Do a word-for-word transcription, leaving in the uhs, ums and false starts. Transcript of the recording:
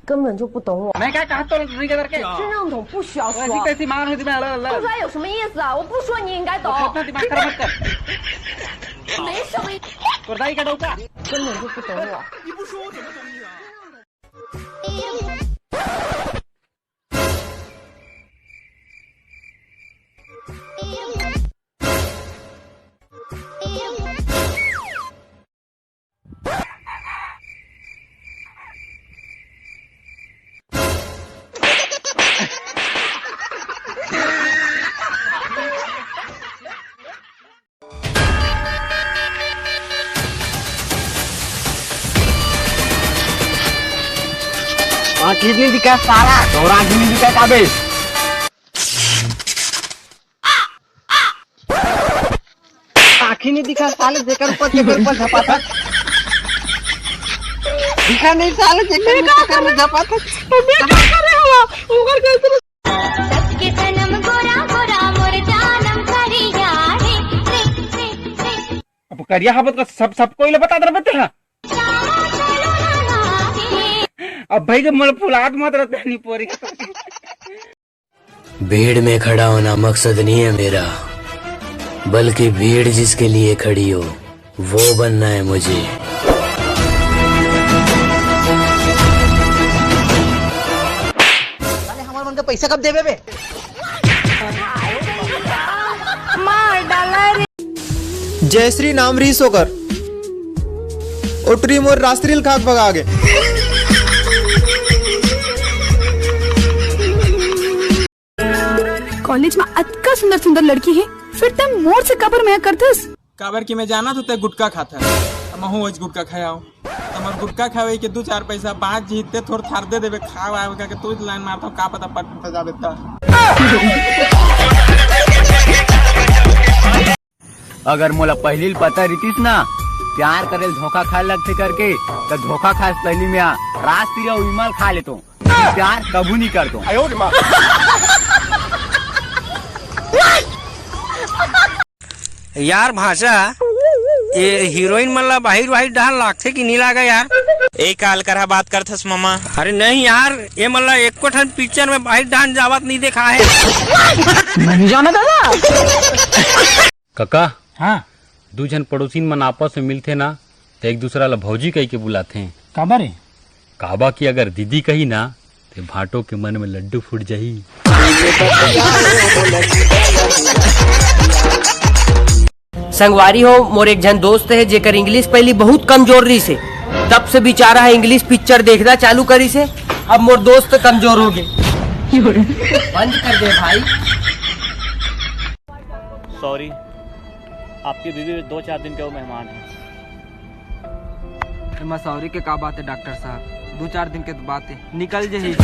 根本就不懂我。没该打斗了，你给他给。这种东西不需要说。我是被他妈的，他妈的。不说有什么意思啊？我不说你应该懂。我他妈的，妈，他妈的。没什么意思。我来一个楼道。根本就不懂我。你不说我怎么懂你啊？आँखी नहीं दिखा साला, तोर आँखी नहीं दिखा काबे। आँखी नहीं दिखा साले, जेकर ऊपर, जेकर ऊपर झपाटा। दिखा नहीं साले, जेकर ऊपर, जेकर में झपाटा। मैं क्या कर रहा हूँ? ऊपर कैसे सबके सनम गोरा गोरा मोर जानम करिया रे, रे, रे, रे। अब करिया हबत का सब, सब कोई ले बता दे बते, हाँ। अब भाई, जब मोला फुलात मत रहते नहीं पोरी। भीड़ में खड़ा होना मकसद नहीं है मेरा, बल्कि भीड़ जिसके लिए खड़ी हो, वो बनना है मुझे। साले, हमार मन का पैसा कब देबे बे? मार डाला रे। जय श्री नाम रीस होकर ओटरी मोर राष्ट्रीय खाक भगा गे। कॉलेज में अतका सुंदर सुंदर लड़की है, फिर तै मोर से काबर मया करथस? काबर कि मैं जानत हों तै गुटखा खाथस, त महूं ओइच गुटखा खाय आंव। त मोर गुटखा खावे के दू चार पैसा बांच जही ते थोर थार दे देबे, खाव आवे का के तू लाइन मारता हूँ, का पता पट जाबे त। अगर मोला पहिली ल पता रहितिस ना, प्यार करे ल धोखा खाए लगथे करके, त धोखा खाए से पहिली मैं राजश्री अउ विमल खा लेतों। प्यार कभू नहीं करतों। यार भाषा, ये हीरोइन मन ला बाहिर बाहिर डहन लागथे कि नहीं लागे यार? ए काल करहा बात करथस मामा। अरे नहीं यार, ये मन ला एको ठन पिक्चर में बाहिर डहन जावत नहीं देखा है। मैं नहीं जाना दादा। कका, हाँ। दू झन पड़ोसिन मन आपस में मिलथे ना, त एक दूसरा ला भौजी कहि के बुलाथे। काबर रे? काबा कि अगर दीदी कही ना, ते भांटो के मन में लड्डू फूट जाही। संगवारी हो, मोर एक झन दोस्त हे, जेकर इंग्लिश पहिली बहुत कमजोर रहिस हे। तब से बेचारा ह इंग्लिश पिक्चर देखना चालू करिस हे। अब मोर दोस्त कमजोर हो गे। बंद कर दे भाई। सॉरी, आपकी बीवी दो चार दिन के वो मेहमान है। एमा सॉरी के का बात है डॉक्टर साहब, दो चार दिन के तो बात है, निकल जही।